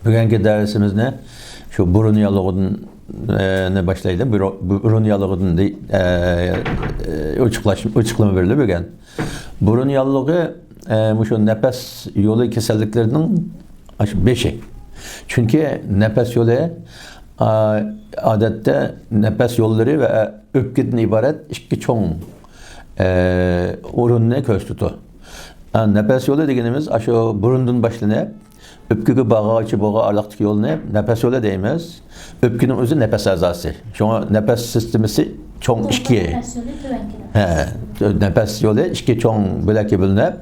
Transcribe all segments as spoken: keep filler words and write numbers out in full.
بۈگۈنكى دەرسىمىزنى شۇ بۇرۇن ياللۇغىدىن، ئە، نى باشلايلى. بۇرۇ-، بۇرۇن ياللۇغىدىن دەي-، ئە، ئە، ئوچۇقلاش-، ئوچۇقلىما بېرىلدى بۈگۈن. بۇرۇن ياللۇغى، ئە، مۇشۇ نەپەس يولى كېسەللىكلىرىنىڭ ئاشۇ بېشى. چۈنكى نەپەس يولى، ئا، ئادەتتە نەپەس يوللىرى ۋە ئۆپكىدىن ئىبارەت ئىككى چوڭ، ئە، ئورۇننى كۆرسىتىدۇ. ئا، نەپەس يولى دېگىنىمىز ئاشۇ بۇرۇندىن باشلىنىپ، ئۆپكىگە بارغانچە بولغان ئارىلىقتىكى يولنى نەپەس يولى دەيمىز. ئۆپكىنىڭ ئۆزى نەپەس ئەزاسى. شۇڭا نەپەس سىستېمىسى چوڭ ئىككى. نەپەس يولى تۆۋەنكى نەپەس. ھە، نەپەس يولى ئىككى چوڭ بۆلەككە بۆلۈنۈپ،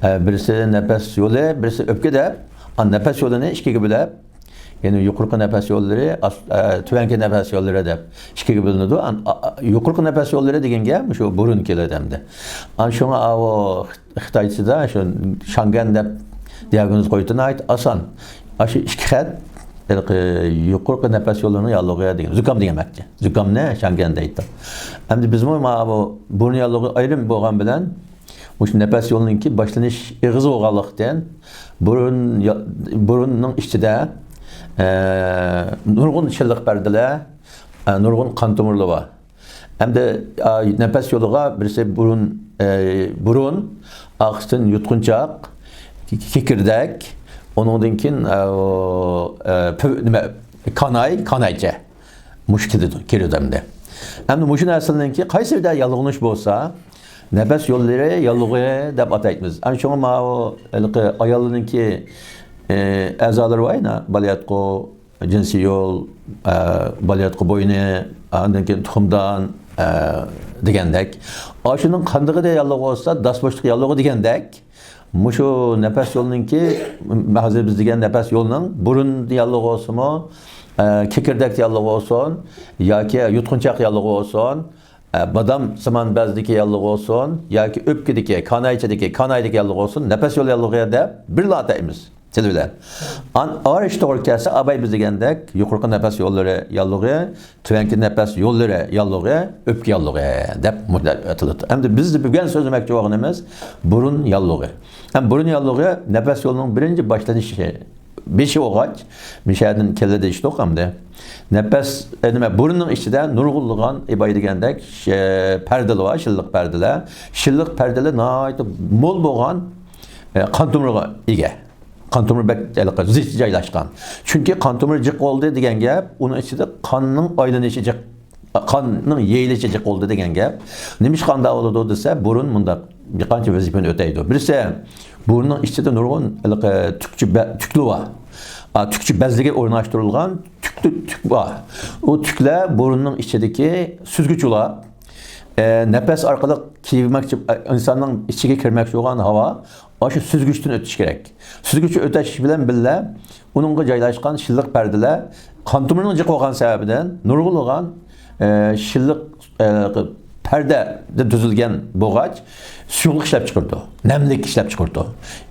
ئە، بىرسى نەپەس يولى، بىرسى ئۆپكە دەپ، ئا، نەپەس يولىنى ئىككىگە بۆلۈپ، يەنى يۇقىرىقى نەپەس يوللىرى، ئاس-، ئە، تۆۋەنكى نەپەس يوللىرى دەپ ئىككىگە بۆلۈنىدۇ. ئان-، ئا-، ئا-، يۇقىرىقى نەپەس يوللىرى دېگەن گەپ شۇ بۇرۇن كېلىدۇ ئەمدى. ئان شۇڭا ئاۋۇ خىتايچىدا شۇ شاڭگەن دەپ دىياگنوز قويۇۋېتىش ناھايىتى ئاسان. ئاشۇ ئىككى خەت، ھېلىقى يۇقىرىقى نەپەس يوللىرىنىڭ ياللۇغى دېگەن، زۇكام دېگەن مەنىچە. زۇكامنى شاڭگەن دەيدۇ. ئەمدى بىزمۇ مانا بۇ بۇرۇن ياللۇغى ئايرىم بولغان بىلەن، مۇشۇ نەپەس يولىنىڭكى باشلىنىش ئېغىزى بولغانلىقتىن، بۇرۇن يا-، بۇرۇننىڭ ئىچىدە، ئە، نۇرغۇن شىللىق پەردىلەر، ئە، نۇرغۇن قان تومۇرلىرى بار. ئەمدى، ئا، نەپەس يولىغا بىرسى بۇرۇن، ئە، بۇرۇن، ئارقىسىدىن يۇتقۇنچاق، كېكىردەك، كېكىردەك، ئۇنىڭدىن كېيىن، ئە، ئۇ، ئە، پۈ-، نېمە، كاناي، كانايچە. مۇشۇ كېلىدۇ، كېلىدۇ ئەمدى. ئەمدى مۇشۇ نەرسىلەرنىڭكى قايسى بىرىدە ياللۇغلىنىش بولسا، نەپەس يوللىرى ياللۇغى دەپ ئاتايمىز. ئەنە شۇڭا ماۋۇ ھېلىقى ئاياللارنىڭكى، ئە، ئەزالىرى بار، يەنە بالىياتقۇ، جىنسىي يول، ئە، بالىياتقۇ بوينى، ئاندىن كېيىن تۇخۇمدان، ئە، دېگەندەك. ئاشۇنىڭ قاندىقىدا ياللۇغى بولسا، داس بوشلۇق ياللۇغى دېگەندەك. مۇشۇ نەپەس يولىنىڭكى، ھازىر بىز دېگەن نەپەس يولىنىڭ بۇرۇن ياللۇغى بولسىمۇ، ئە، كېكىردەك ياللۇغى بولسۇن ياكى يۇتقۇنچاق ياللۇغى بولسۇن، ئە، بادام سىمان بەزدىكى ياللۇغى بولسۇن ياكى ئۆپكىدىكى، كانايچىدىكى، كانايدىكى ياللۇغى بولسۇن، نەپەس يولى ياللۇغى دەپ بىرلا ئاتايمىز تىل بىلەن. ئان-، ئارىشى توغرا كەلسە، ئاباي بىز دېگەندەك يۇقىرىقى نەپەس يوللىرى ياللۇغى، تۆۋەنكى نەپەس يوللىرى ياللۇغى، ئۆپكە ياللۇغى دەپ مۇنداق ئاتىلىدۇ. ئەمدى بىز بۈگۈن سۆزلىمەكچى بولغىنىمىز بۇرۇن ياللۇغى. ھەم بۇرۇن ياللۇغى نەپەس يولىنىڭ بىرىنچى باشلىنىشى، بېشى بولغاچ، مىشەدىن كېلىدۇ دېيىشتۇق ئەمدى. نەپەس، ئە، نېمە، بۇرۇننىڭ ئىچىدە نۇرغۇنلىغان ئىباي دېگەندەك، ئە، پەردىلەر بار، شىللىق پەردىلەر. شىللىق پەردىلەر ناھايىتى مول بولغان، ئە، قان تومۇرىغا ئىگە. قان تومۇرى بەك ھېلىقى زىچ جايلاشقان. چۈنكى قان تومۇرى جىق بولدى دېگەن گەپ، ئۇنىڭ ئىچىدە قاننىڭ ئايلىنىشى جىق، قاننىڭ يېيىلىشى جىق بولدى دېگەن گەپ. نېمىشقا ئانداق بولىدۇ دېسە، بۇرۇن مۇنداق بىر قانچە ۋەزىپىنى ئۆتەيدۇ. بىرسى، بۇرۇننىڭ ئىچىدە نۇرغۇن ھېلىقى تۈكچە بە-، تۈكلە بار. ئا، تۈكچە بەزلىكى ئورناشتۇرۇلغان تۈكلە، تۈك بار. ئۇ تۈكلەر بۇرۇننىڭ ئىچىدىكى سۈزگۈچ بولۇپ، ئە، نەپەس ئارقىلىق كىرمەكچى، ئە، ئىنساننىڭ ئىچىگە كىرمەكچى بولغان ھاۋا ئاشۇ سۈزگۈچتىن ئۆتۈشى كېرەك. سۈزگۈچ ئۆتۈش بىلەن بىللە، ئۇنىڭغا جايلاشقان شىللىق پەردىلەر قان تومۇرىنىڭ جىق بولغان سەۋەبىدىن نۇرغۇنلىغان، ئە، شىللىق، ئە، پەردە تۈزۈلگەن بولغاچ، سۇيۇقلۇق ئىشلەپ چىقىرىدۇ، نەملىك ئىشلەپ چىقىرىدۇ.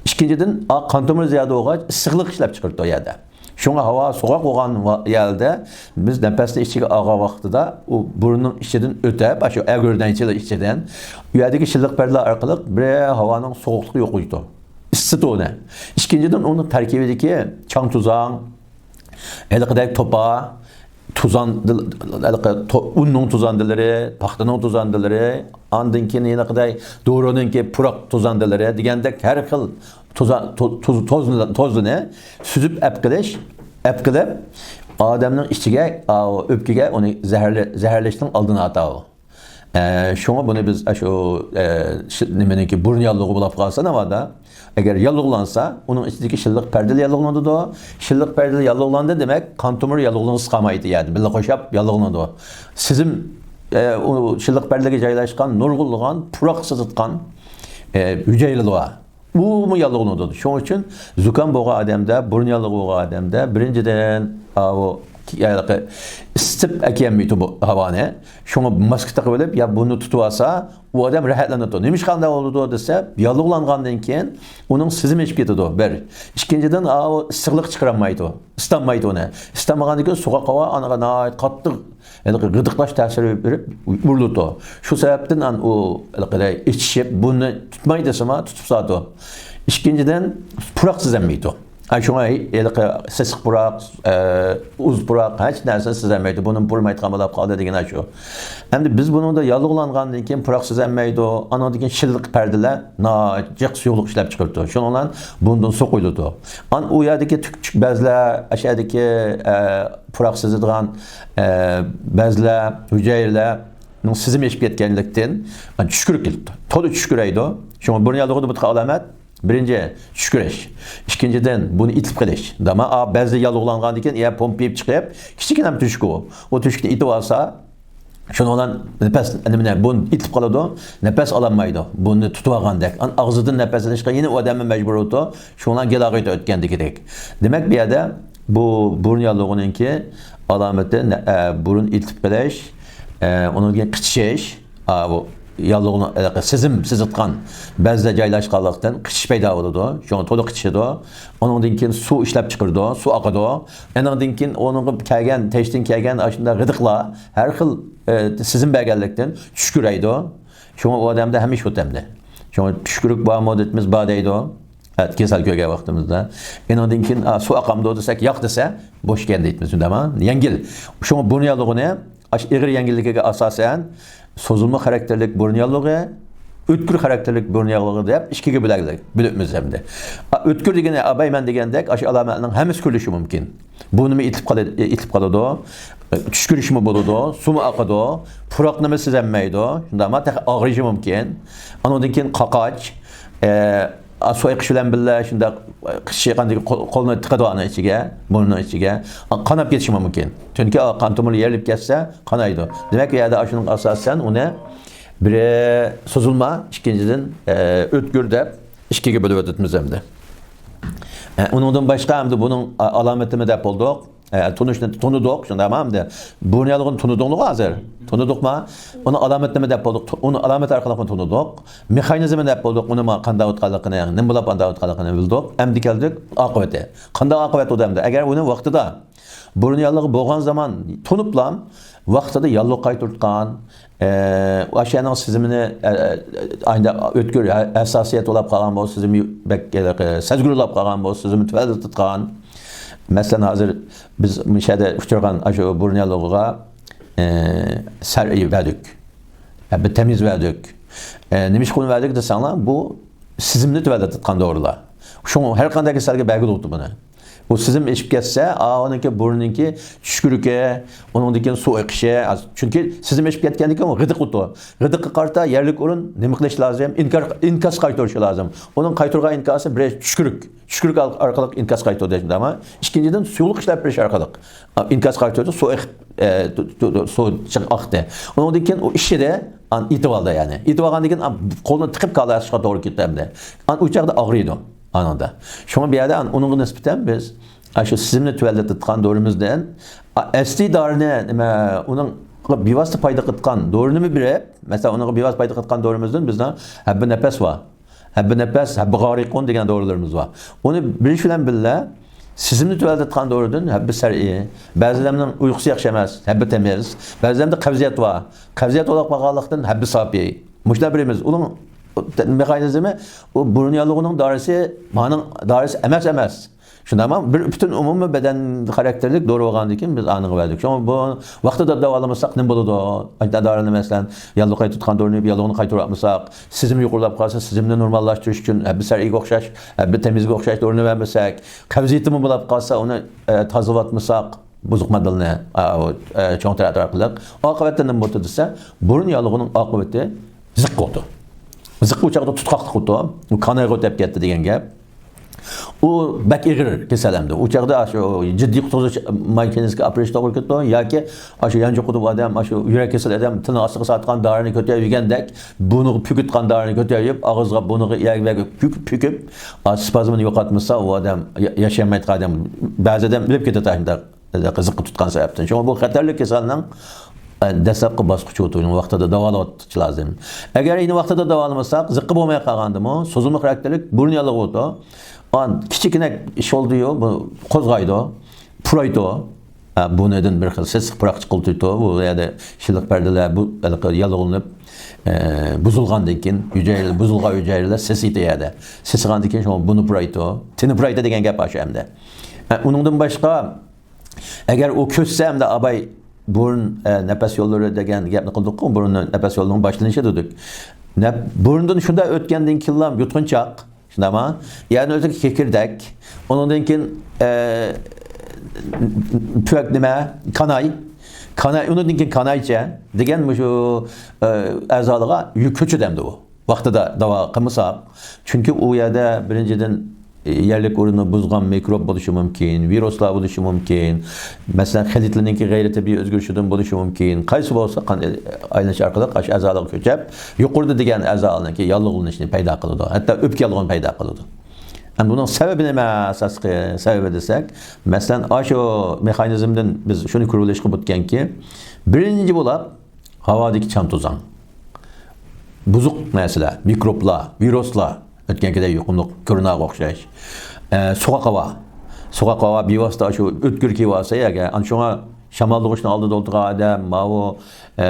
ئىككىنچىدىن، ئا، قان تومۇرى زىيادە بولغاچ، ئىسسىقلىق ئىشلەپ چىقىرىدۇ ئۇ يەردە. شۇڭا ھاۋا سوغۇق بولغان ۋا-، يەردە بىز نەپەسنى ئىچىگە ئالغان ۋاقتىدا، ئۇ بۇرۇننىڭ ئىچىدىن ئۆتۈپ، ئاشۇ ئەگرۆدەڭچىلەر ئىچىدىن، ئۇ يەردىكى شىللىق پەردىلەر ئارقىلىق بىر ھاۋانىڭ سوغۇقلۇقى يوقىلىدۇ. ئىسسىتىدۇ ئۇنى. ئىككىنچىدىن، ئۇنىڭ تەركىبىدىكى چاڭ-توزان، ھېلىقىدەك توپا، توزان، ھېلىقى تو-، ئۇننىڭ توزاندىلىرى، پاختىنىڭ توزاندىلىرى، ئاندىن كېيىن ھېلىقىدەك دورىنىڭكى پۇراق توزاندىلىرى دېگەندەك ھەر خىل توزا-، تو-، توز-، توزنى، توزنى سۈزۈپ ئەپ قېلىش، ئەپ قېلىپ، ئادەمنىڭ ئىچىگە، ئاۋۇ ئۆپكىگە ئۇنى زەھەرلە-، زەھەرلەشنىڭ ئالدىنى ئاتاۋۇ. ئە، شۇڭا بۇنى بىز ئاشۇ، ئە، شۇ نېمىنىڭكى بۇرۇن ياللۇغى بولۇپ قالسا ناۋادا، ئەگەر ياللۇغلانسا، ئۇنىڭ ئىچىدىكى شىللىق پەردىلەر ياللۇغلىنىدۇ. شىللىق پەردىلەر ياللۇغلاندى دېمەك، قان تومۇرى ياللۇغلانغۇسى قالمايدۇ، يەنى بىللە قوشاپ ياللۇغلىنىدۇ. سېزىم، ئە، ئۇ شىللىق پەردىلەرگە جايلاشقان نۇرغۇنلىغان پۇراق سىزىدىغان، ئە، ھۈجەيرىلەر بار. ئۇمۇ ياللۇغلىنىدۇ. شۇنىڭ ئۈچۈن زۇكام بولغان ئادەمدە، بۇرۇن ياللۇغى بولغان ئادەمدە بىرىنچىدىن، ئاۋۇ، ھېلىقى ئىسسىتىپ ئەكىيەلمەيدۇ بۇ ھاۋانى. شۇڭا ماسكا تېقىۋېلىپ يا بۇنى تۇتۇۋالسا، ئۇ ئادەم راھەتلىنىدۇ. نېمىشقا ئانداق بولىدۇ دېسە، ياللۇغلانغاندىن كېيىن ئۇنىڭ سېزىمى ئېشىپ كېتىدۇ، بىر. ئىككىنچىدىن، ئاۋۇ ئىسسىقلىق چىقىرالمايدۇ، ئىسسىتالمايدۇ ئۇنى. ئىسسىتالمىغاندىن كېيىن سوغۇق ھاۋا ئانىغا ناھايىتى قاتتىق ھېلىقى غىدىقلاش تەسىرى بېرىپ ئۇرۇلىدۇ. شۇ سەۋەبتىن ئان ئۇ ھېلىقىدەك ئېچىشىپ، بۇنى تۇتماي دېسىمۇ، تۇتۇپ سالىدۇ. ئىككىنچىدىن، پۇراق سىزەلمەيدۇ. ھە، شۇڭا ھېلىقى سېسىق پۇراق، ئە، ئۇز پۇراق، ھېچ نەرسە سىزەلمەيدۇ. بۇنى پۇرىمايدىغان بولۇپ قالدى دېگەن شۇ. ئەمدى بىز بۇنىڭدا ياللۇغلانغاندىن كېيىن پۇراق سىزەلمەيدۇ. ئانىڭدىن كېيىن شىللىق پەردىلەر ناھايىتى جىق سۇيۇقلۇق ئىشلەپ چىقىرىدۇ. شۇنىڭ بىلەن بۇندىن سۇ قۇيۇلىدۇ. ئان ئۇ يەردىكى تۈك تۈك بەزلەر، ئاشۇ يەردىكى، ئە، پۇراق سىزىدىغان، ئە، بەزلەر، ھۈجەيرىلەرنىڭ سىزىمى ئېشىپ كەتكەنلىكتىن، ئە، چۈشكۈرۈك كېلىپتۇ. تولا چۈشكۈرەيدۇ. شۇڭا بۇرۇن ياللۇغىدا بۇ ئالامەت، بىرىنچى، چۈشكۈرۈش. ئىككىنچىدىن، بۇنى ئېتىلىپ قېلىش. داما، ئا، بەزلەر ياللۇغلانغاندىن كېيىن، يا پومپا يېپىپ چىقىپ، كىچىككىنە تۈشكۈ. ئۇ تۈشكىنى ئېتىپ ئالسا، شۇنىڭ بىلەن نەپەس، نېمە، بۇ ئېتىلىپ قالىدۇ، نەپەس ئالالمايدۇ. بۇنى تۇتۇۋالغاندەك. ئان ئاغزىدىن نەپەس ئېلىشقا يەنە ئۇ ئادەممۇ مەجبۇر بولىدۇ. شۇنىڭ بىلەن گېلاغىيتا ئۆتكەندىكىدەك. دېمەك، بۇ يەردە بۇ بۇرۇن ياللۇغىنىڭكى ئالامىتى نە-، ئە، بۇرۇن ئېتىلىپ قېلىش، ئە، ئۇنىڭدىن كېيىن قىچىشىش، ئا، بۇ ياللۇغنىڭ ھېلىقى سىزىم سىزىتقان بەزلەر جايلاشقانلىقتىن قىچىش پەيدا بولىدۇ. شۇڭا تولا قىچىشىدۇ. ئۇنىڭدىن كېيىن سۇ ئىشلەپ چىقىرىدۇ، سۇ ئاقىدۇ. ئۇنىڭدىن كېيىن ئۇنىڭغا كەلگەن، تەشتىن كەلگەن ئاشۇنداق غىدىقلار، ھەر خىل، ئە، سىزىم بەرگەنلىكتىن چۈشكۈرەيدۇ. شۇڭا ئۇ ئادەمدە ھەمىشە ئۇ تەمدە. شۇڭا چۈشكۈرۈك بارمۇ دېدىمىز، بار دەيدۇ. ئە، كېسەل كۆرگەن ۋاقتىمىزدا. ئۇنىڭدىن كېيىن، ئا، سۇ ئاقامدۇ دېسەك، ياق دېسە، بوش ئىكەن دەيمىز، شۇنداقمۇ؟ يەڭگىل. شۇڭا بۇرۇن ياللۇغىنى ئاشۇ ئېغىر يەڭگىللىكىگە ئاساسەن، سوزۇلما خاراكتېرلىك بۇرۇن ياللۇغى، ئۆتكۈر خاراكتېرلىك بۇرۇن ياللۇغى دەپ ئىككىگە بۆلەيلى، بۆلۈپمىز ئەمدى. ئا، ئۆتكۈر دېگىنى، ئاباي مەن دېگەندەك، ئاشۇ ئالامەتنىڭ ھەممىسى كۆرۈلۈشى مۇمكىن. بۇ نېمە ئېتىلىپ قالىدۇ، ئېتىلىپ قالىدۇ، چۈشكۈرۈشمۇ بولىدۇ، سۇمۇ ئاقىدۇ، پۇراق نېمە سىزەلمەيدۇ، شۇنداقمۇ؟ تېخى ئاغرىشى مۇمكىن. ئانىڭدىن كېيىن قاقاچ، ئە، ئا، سۇ ئېقىش بىلەن بىللە شۇنداق، ئە، قىچىشقاندىكى قول-، قولنى تىقىدۇ ئانىڭ ئىچىگە، بۇرنىنىڭ ئىچىگە. ئا، قاناپ كېتىشى مۇمكىن. چۈنكى، ئا، قان تومۇرى يېرىلىپ كەتسە، قانايدۇ. دېمەك، ئۇ يەردە ئاشۇنىڭغا ئاساسەن ئۇنى بىرى سوزۇلما، ئىككىنچىدىن، ئە، ئۆتكۈر دەپ ئىككىگە بۆلۈۋېتىمىز ئەمدى. ئە، ئۇنىڭدىن باشقا ئەمدى بۇنىڭ، ئا، ئالامىتىمۇ دەپ بولدۇق. ئە، تونۇشنى تونۇدۇق، شۇنداقمۇ ئەمدى؟ بۇرۇن ياللۇغىنى تونۇدۇڭلۇغۇ ھازىر؟ تونۇدۇقما؟ ئۇنىڭ ئالامىتىنى نېمە دەپ بولدۇق؟ تو-، ئۇنىڭ ئالامىتى ئارقىلىقمۇ تونۇدۇق. مېخانىزمىنى دەپ بولدۇق. ئۇنى ما-، قانداق ئۆتكەنلىكىنى، نېمە بولۇپ ئانداق ئۆتكەنلىكىنى بىلدۇق. ئەمدى كەلدۇق ئاقىۋىتى. قانداق ئاقىۋەت بولدى ئەمدى؟ ئەگەر ئۇنى ۋاقتىدا، بۇرۇن ياللۇغى بولغان زامان تونۇپلا، ۋاقتىدا ياللۇغ قايتۇرتقان، ئە، ئاشۇ يەرنىڭ سىزىمىنى، ئە، ئە، ئايدا ئۆتكۈر، ھە-، ھەسساسىيەت بولۇپ قالغان بولسا، سىزىمى بەك، ئە، سەزگۈر بولۇپ قالغان بولسا، سىزىمى تۆۋەنلىتىدىغان. مەسىلەن، ھازىر بىز مۇشۇ يەردە ئۇچرىغان ئاشۇ بۇرۇن ياللۇغىغا، ئە، سەرئى بەردۇق. ھە، بىر تەمىز بەردۇق. ئە، نېمە ئۈچۈن بەردۇق دېسەڭلار، بۇ سىزىمنى تۆۋەنلىتىدىغان دورىلار. شۇڭا ھەر قانداق كېسەلگە بەرگىلى بولىدۇ بۇنى. ئۇ سىزىم ئېشىپ كەتسە، ئا، ئۇنىڭكى بۇرنىنىڭكى چۈشكۈرۈكى، ئۇنىڭدىن كېيىن سۇ ئېقىشى. چۈنكى سىزىم ئېشىپ كەتكەندىن كېيىن ئۇ غىدىقلىتىدۇ. غىدىققا قارىتا يەرلىك ئورۇن نېمە قىلىش لازىم؟ ئىنكار، ئىنكاس قايتۇرۇشى لازىم. ئۇنىڭ قايتۇرغان ئىنكاسى بىرەر چۈشكۈرۈك. چۈشكۈرۈك ئار-، ئارقىلىق ئىنكاس قايتۇرىدۇ، شۇنداقمۇ؟ ئىككىنچىدىن، سۇيۇقلۇق ئىشلەپ بېرىش ئارقىلىق. ئا، ئىنكاس قايتۇرىدۇ، سۇ ئېقىپ، ئە، تۇ-، تۇ-، تۇ-، سۇ چىق-، ئاقتى. ئۇنىڭدىن كېيىن ئۇ ئىششىدى، ئان ئېتىۋالدى يەنى. ئېتىۋالغاندىن كېيىن، ئان قولنى تىقىپ كالاشقا توغرا كېتەمدى. ئان ئۇ چاغدا ئاغرىيدۇ ئانىڭدا. شۇڭا بۇ يەردە ئان ئۇنىڭغا نىسبەتەن بىز ئاشۇ سىزىمنى تۆۋەنلىتىدىغان دورىمىزدىن، ئا، ئەسلى دورىنى، نېمە، ئۇنىڭغا بىۋاسىتە پايدا قىلىدىغان دورىنىمۇ بېرىپ، مەسىلەن، ئۇنىڭغا بىۋاسىتە پايدا قىلىدىغان دورىمىزدىن بىزنىڭ ھەببى نەپەس بار. ھەببى نەپەس، ھەببى غارىقۇن دېگەن دورىلىرىمىز بار. ئۇنى بېرىش بىلەن بىللە، سىزىمنى تۆۋەنلىتىدىغان دورىدىن ھەببى سەرئى. بەزىلەرنىڭ ئۇيقۇسى ياخشى ئەمەس، ھەببى تەمىز. بەزىلەردە قەۋزىيەت بار. قەۋزىيەت بولۇپ قالغانلىقتىن ھەببى ساپىي. مۇشۇنداق بېرىمىز. ئۇنىڭ مېخانىزمى، ئۇ بۇرۇن ياللۇغىنىڭ دورىسى، مانىڭ دورىسى ئەمەس، ئەمەس. شۇنداقمۇ؟ بىر پۈتۈن ئومۇمىي بەدەن خاراكتېرلىك دورا بولغاندىن كېيىن بىز ئانىڭغا بەردۇق. شۇڭا بۇ ۋاقتىدا داۋالىمىساق نېمە بولىدۇ؟ ئاشۇنداق دورىنى، مەسىلەن، ياللۇغنى قايتۇرۇپ، ياللۇغنى قايتۇرۇۋاتمىساق، سىزىم يۇقىرىلاپ قالسا، سىزىمنى نورماللاشتۇرۇش ئۈچۈن ھەببى سەرئىگە ئوخشاش، ھەببى تەمىزگە ئوخشاش دورىنى بەرمىسەك، قەۋزىيىتىمۇ بولۇپ قالسا، ئۇنى، ئە، تازىلاۋاتمىساق، بۇزۇق ماددىلارنى، ئا، ئۇ، ئە، چوڭ تەرەت ئارقىلىق. ئاقىۋەتتە نېمە بولىدۇ دېسە، بۇرۇن ياللۇغىنىڭ ئاقىۋىتى زىق بولىدۇ. زىق بۇ چاغدا تۇتقاقلىق بولىدۇ. ئۇ كانايغا ئۆتۈپ كەتتى دېگەن گەپ. ئۇ بەك ئېغىر كېسەل ئەمدى. ئۇ چاغدا شۇ جىددىي قۇتقۇزۇش ماشىنىسىغا ئاپىرىش توغرا كېلىدۇ ياكى ئاشۇ يانچۇقىدا بۇ ئادەم، ئاشۇ يۈرەك كېسىلى ئادەم تىلنىڭ ئاستىغا ساتقان دارىنى كۆتۈرۈپ يېگەندەك، بۇرنىغا پۈكۈتقان دارىنى كۆتۈرۈپ، ئاغزىغا، بۇرنىغا، يەرگە پۈكۈپ، پۈكۈپ، ئا، سپازمنى يوقاتمىسا، ئۇ ئادەم يا-، ياشىيالمايدىغان ئادەم. بەزى ئادەم ئۆلۈپ كېتىدۇ شۇنداق. زىققا تۇتقان سەۋەبتىن. شۇڭا بۇ خەتەرلىك كېسەلنىڭ، ئە، دەسلەپكى باسقۇچى ئۇ ۋاقتىدا داۋالاۋاتقۇچى لازىم. ئەگەر ئەينى ۋاقتىدا داۋالىمىساق، زىققا بولماي قالغاندىمۇ، سوزۇلما خاراكتېرلىك بۇرۇن ياللۇغى بولىدۇ. ئان كىچىككىنە ئىش بولدىيۇ، بۇ قوزغايدۇ، پۇرايدۇ. ئە، بۇنىدىن بىر خىل سېسىق پۇراق چىقىۋاتىدۇ. بۇ يەردە شىللىق پەردىلەر بۇ، ھېلىقى ياللۇغلىنىپ، ئە، بۇزۇلغاندىن كېيىن، ھۈجەيرە، بۇزۇلغان ھۈجەيرىلەر سېسىيدۇ يەردە. سېسىغاندىن كېيىن شۇڭا بۇنى پۇرايدۇ. تېنى پۇرايدۇ دېگەن گەپ ئاشۇ ئەمدى. ئە، ئۇنىڭدىن باشقا، ئەگەر ئۇ كۆسسە ئەمدى ئاباي بۇرۇن، ئە، نەپەس يوللىرى دېگەن گەپنى قىلدۇققۇ، بۇرۇن نەپەس يولىنىڭ باشلىنىشى دېدۇق. نەپ-، بۇرۇندىن شۇنداق ئۆتكەندىن كېيىنلا يۇتقۇنچاق، شۇنداقمۇ؟ يەنى ئۆزى كېكىردەك، ئۇنىڭدىن كېيىن، ئە، پۈۋەك نېمە؟ كاناي. كاناي، ئۇنىڭدىن كېيىن كانايچە دېگەن مۇشۇ، ئە، ئەزالىرىغا يۈ-، كۆچىدۇ ئەمدى ئۇ. ۋاقتىدا داۋا قىلمىساق. چۈنكى ئۇ يەردە بىرىنچىدىن، ئە، يەرلىك ئورۇننى بۇزغان مىكروب بولۇشى مۇمكىن، ۋىرۇسلار بولۇشى مۇمكىن، مەسىلەن، خىلىتلىرىنىڭكى غەيرىي تەبىئىي ئۆزگىرىشىدىن بولۇشى مۇمكىن. قايسى بولسا قان ئايلىنىش ئارقىلىق ئاشۇ ئەزالارغا كۆچۈپ، يۇقىرىدا دېگەن ئەزالارنىڭكى ياللۇغلىنىشنى پەيدا قىلىدۇ، ھەتتا ئۆپكە ياللۇغىنى پەيدا قىلىدۇ. ئەمدى بۇنىڭ سەۋەبى نېمە؟ ئاساسلىقى سەۋەبى دېسەك، مەسىلەن، ئاشۇ مېخانىزمدىن بىز شۇنى كۆرۈۋېلىشقا بولىدىكەنكى، بىرىنچى بولاپ ھاۋادىكى چاڭ-توزان، بۇزۇق نەرسىلەر، مىكروبلار، ۋىرۇسلار، ئۆتكەنكىدەك يۇقۇملۇق كوروناغا ئوخشاش. ئە، سوغۇق ھاۋا. سوغۇق ھاۋا بىۋاسىتە شۇ ئۆتكۈر كېلىۋالسا يەرگە، ئانا شۇڭا شامالدىغۇچنىڭ ئالدىدا ئولتۇرغان ئادەم، ماۋۇ، ئە،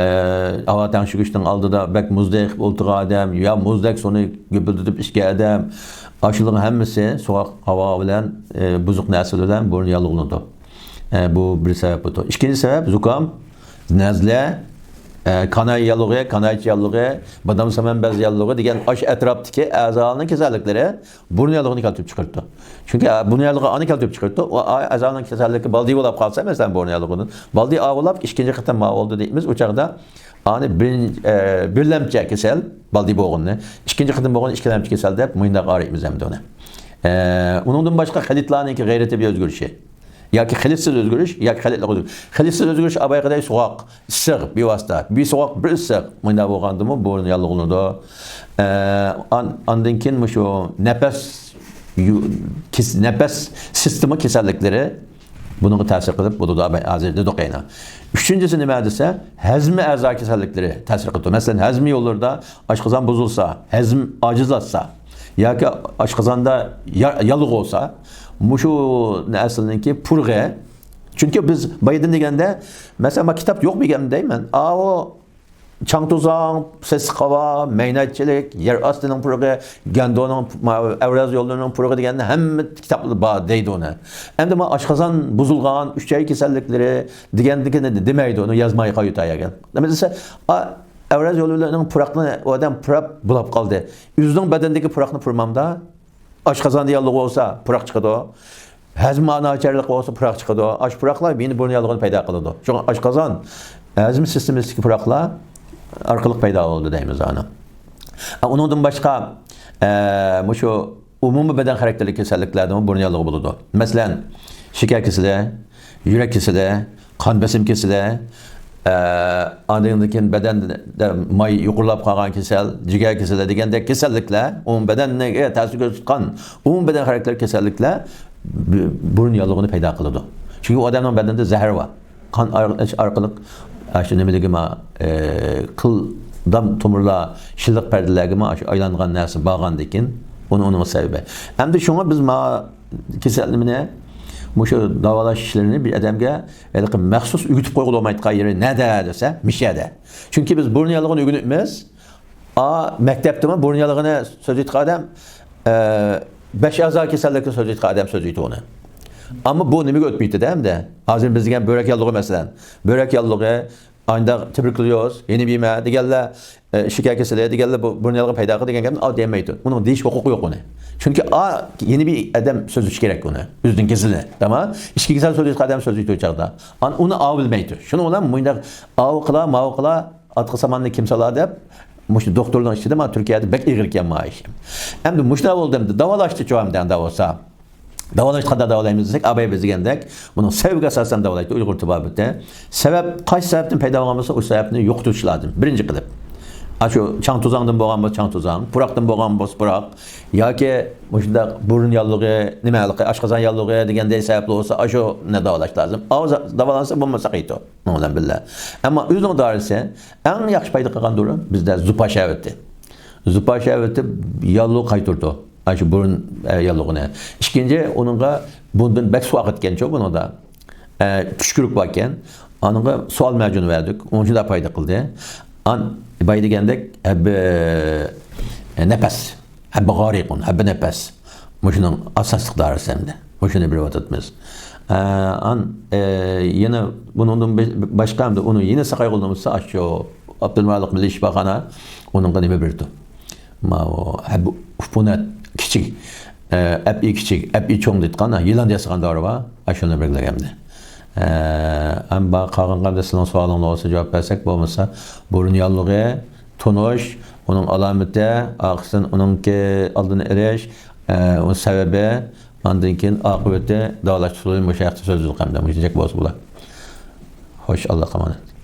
ھاۋا تەڭشىگۈچنىڭ ئالدىدا بەك مۇزدەك قىلىپ ئولتۇرغان ئادەم، يا مۇزدەك سۇنى گۈپۈلدىتىپ ئىچكەن ئادەم، ئاشۇلارنىڭ ھەممىسى سوغۇق ھاۋا بىلەن، ئە، بۇزۇق نەرسە بىلەن بۇرۇن ياللۇغلىنىدۇ. ئە، بۇ بىر سەۋەب بۇ. ئىككىنچى سەۋەب زۇكام، نەزلە، ئە، كاناي ياللۇغى، كانايچە ياللۇغى، بادام سەمەن بەز ياللۇغى دېگەن ئاشۇ ئەتراپتىكى ئەزالارنىڭ كېسەللىكلىرى بۇرۇن ياللۇغىنى كەلتۈرۈپ چىقىرىدۇ. چۈنكى، ئە، بۇرۇن ياللۇغى ئانى كەلتۈرۈپ چىقىرىدۇ. ئۇ ئا-، ئەزالارنىڭ كېسەللىكى بالدى بولاپ قالسا، مەسىلەن، بۇرۇن ياللۇغىدىن بالدى ئاۋۇلاپ ئىككىنچى قېتىم ماۋۇ بولدى دەيمىز. ئۇ چاغدا ئانى بىرىن-، ئە، بىرلەمچە كېسەل، بالدى بولغىنىنى، ئىككىنچى قېتىم بولغىنى ئىككىلەمچە كېسەل دەپ مۇنداق ئايرىيمىز ئەمدى ئۇنى. ئە، ئۇنىڭدىن باشقا خىلىتلارنىڭكى غەيرىي تەبىئىي ئۆزگىرىشى. ياكى خىلىتسىز ئۆزگىرىش، ياكى خىلىتلىق ئۆزگىرىش. خىلىتسىز ئۆزگىرىش ئاۋايقىدەك سوغۇق، ئىسسىق، بىۋاسىتە. بىر سوغۇق، بىر ئىسسىق. مۇنداق بولغاندىمۇ بۇرۇن ياللۇغلىنىدۇ. ئە، ئان-، ئاندىن كېيىن مۇشۇ نەپەس، يۇ-، كېس-، نەپەس سىستېما كېسەللىكلىرى بۇنىڭغا تەسىر قىلىپ بولىدۇ، ھازىر دېدۇق يەنە. ئۈچىنچىسى نېمە دېسە، ھەزمە ئەزا كېسەللىكلىرى تەسىر قىلىدۇ. مەسىلەن، ھەزمە يوللىرىدا ئاشقازان بۇزۇلسا، ھەزم ئاجىزلاشسا ياكى ئاشقازاندا يا-، ياللۇغ بولسا، مۇشۇ نەرسىنىڭكى پۇرىقى، چۈنكى بىز بايىدىن دېگەندە، مەسىلەن، مانا كىتاب يوق بىگەم دەيمەن. ئاۋۇ چاڭ-توزان، سېسىق ھاۋا، مەينەتچىلىك، يەر ئاستىنىڭ پۇرىقى، گەندونىڭ، ئەۋرەز يوللىرىنىڭ پۇرىقى دېگەندە ھەممە كىتابلاردا بار دەيدۇ ئۇنى. ئەمدى مانا ئاشقازان بۇزۇلغان، ئۈچەي كېسەللىكلىرى دېگەندىكىنى دېمەيدۇ، ئۇنى يازماي قويۇۋېتەرگەن. نېمە دېسە، ئا، ئەۋرەز يوللىرىنىڭ پۇراقنى ئۇ ئادەم پۇراپ بۇلاپ قالدى. ئۆزىنىڭ بەدىنىدىكى پۇراقنى پۇرىمامدا، ئاشقازاندا ياللۇغ بولسا پۇراق چىقىدۇ. ھەزىمە ناچارلىق بولسا پۇراق چىقىدۇ. ئاشۇ پۇراقلار يەنە بۇرۇن ياللۇغىنى پەيدا قىلىدۇ. شۇڭا ئاشقازان، ھەزىمە سىستېمىسىدىكى پۇراقلار ئارقىلىق پەيدا بولىدۇ دەيمىز ئۇنى. ئۇنىڭدىن باشقا، ئە، مۇشۇ ئومۇمىي بەدەن خاراكتېرلىك كېسەللىكلەردىمۇ بۇرۇن ياللۇغى بولىدۇ. مەسىلەن، شېكەر كېسىلى، يۈرەك كېسىلى، قان بېسىم كېسىلى، ئە، ئاندىن كېيىن بەدەندە ماي يۇقىرىلاپ قالغان كېسەل، جىگەر كېسىلى دېگەندەك كېسەللىكلەر، ئومۇمىي بەدەنگە تەسىر كۆرسىتىدىغان ئومۇمىي بەدەن خاراكتېرلىك كېسەللىكلەر بۇ-، بۇرۇن ياللۇغىنى پەيدا قىلىدۇ. چۈنكى ئۇ ئادەمنىڭ بەدىنىدە زەھەر بار. قان ئار-، ئارقىلىق شۇ نېمىلىكى ما، ئە، قىل دام تومۇرلار، شىللىق پەردىلەرگىمۇ شۇ ئايلانغان نەرسە بارغاندىكىن، ئۇنى، ئۇنىڭ سەۋەبى. ئەمدى شۇڭا بىز ما كېسەلنى، مۇشۇ داۋالاش ئىشلىرىنى بىر ئادەمگە ھېلىقى مەخسۇس ئۆگىتىپ قويغىلى بولمايدىغان يېرى نەدە دېسە، مىشەدە. چۈنكى بىز بۇرۇن ياللۇغىنى ئۆگىنىپمىز. ئا، مەكتەپتىمۇ بۇرۇن ياللۇغىنى سۆزلەيدىغان ئادەم، ئە، بەش ئەزا كېسەللىكىنى سۆزلەيدىغان ئادەم سۆزلەيدۇ ئۇنى. ئەمما بۇ نېمىگە ئۆتمەيدۇ ئەمدى؟ ھازىر بىز دېگەن بۆرەك ياللۇغى مەسىلەن. بۆرەك ياللۇغى، ئانداق تۇبېركۇليوز، يەنە بىمە دېگەنلەر، ئە، شېكەر كېسىلى دېگەنلەر بۇ بۇرۇن ياللۇغىنى پەيدا قىلىدۇ دېگەن گەپنى ئا دېيەلمەيدۇ. ئۇنىڭ دېيىش ھوقۇقى يوق ئۇنى. چۈنكى ئا، يەنە بىر ئادەم سۆزلىشى كېرەك ئۇنى. ئۆزىنىڭ كېسىلى. تامام. ئىچكى كېسەل سۆزلەيدىغان ئادەم سۆزلەيدۇ ئۇ چاغدا. ئان-، ئۇنى ئا بىلمەيدۇ. شۇنىڭ بىلەن مۇنداق ئاۋۇ قىلا، ماۋۇ قىلا، ئاتقا ساماننى كىم سالا دەپ، مۇشۇ دوختۇرنىڭ ئىچىدە مانا تۈركىيەدە بەك ئېغىر ئىكەن مانا ئىش. ئەمدى مۇشۇنداق بولدى ئەمدى. داۋالاشتىچۇ ئەمدى ئاندا بولسا. داۋالاشنى قانداق داۋالايمىز دېسەك، ئاباي بىز دېگەندەك، بۇنىڭ سەۋەبىگە ئاساسەن داۋالايدۇ ئۇيغۇر تېبابىتى. سەۋەب، قايسى سەۋەبتىن پەيدا بولغان بولسا، ئۇ سەۋەبنى يوقىتىش لازىم، بىرىنچى قىلىپ. ئاشۇ چاڭ توزاڭدىن بولغان بولسا، چاڭ توزاڭ، پۇراقتىن بولغان بولسا، پۇراق، ياكى مۇشۇنداق بۇرۇن ياللۇغى، نېمە ھېلىقى، ئاشقازان ياللۇغى دېگەندەك سەۋەبلەر بولسا، ئاشۇنى داۋالاش لازىم. ئاۋۇ داۋالانسا بولمىسا قايتۇ. ئۇنىڭ بىلەن بىللە. ئەمما ئۆزىنىڭ دارىسى، ئەڭ ياخشى پايدا قىلغان دورا بىزدە زۇپا شەربىتى. زۇپا شەربىتى ياللۇغ قايتۇرىدۇ. ئاشۇ بۇرۇن، ئە، ياللۇغىنى. ئىككىنچى، ئۇنىڭغا بۇندىن بەك سۇ ئاقىدىكەنچۇ بۇنىڭدا. ئە، كۈچكۈرۈك باركەن. ئانىڭغا سوئال مەجۈنى بەردۇق. ئۇنىڭ شۇنداق پايدا قىلدى. ئان باي دېگەندەك، ھەببە، ئە، نەپەس. ھەببە غارىقۇن، ھەببە نەپەس. مۇشۇنىڭ ئاساسلىق دائىرىسى ئەمدى. مۇشۇنى بىلىۋاتىمىز. ئە، ئان، ئە، يەنە بۇنىڭدىن باشقا ئەمدى ئۇنى يەنە ساقايغۇلىمىسا، ئاشۇ ئابدۇلمالىق مىللىي شىپاخانا ئۇنىڭغا نېمە بېرىدۇ؟ ماۋۇ، ھەببە ئۇفۇنەت كىچىك، ئە، ئەپئى كىچىك، ئەپئى چوڭ دەيدىغان، يىلان دەيدىغان دورا بار. ئاشۇنى بەرگىلىگەندە. ئە، ئەمما قالغان قەدەر سىلىنىڭ سوئالىڭلار بولسا جاۋاب بەرسەك، بولمىسا بۇرۇن ياللۇغى تونۇش، ئۇنىڭ ئالامىتى، ئارقىسىدىن ئۇنىڭكى ئالدىنى ئېلىش، ئە، ئۇ سەۋەبى، ئاندىن كېيىن ئاقىۋىتى، داۋالاش ئۇسۇلى مۇشۇ ھەقتە سۆزلىدۇق ئەمدى. مۇشۇنچە بولسا بولا. خوش، ئاللاغا ئامانەت.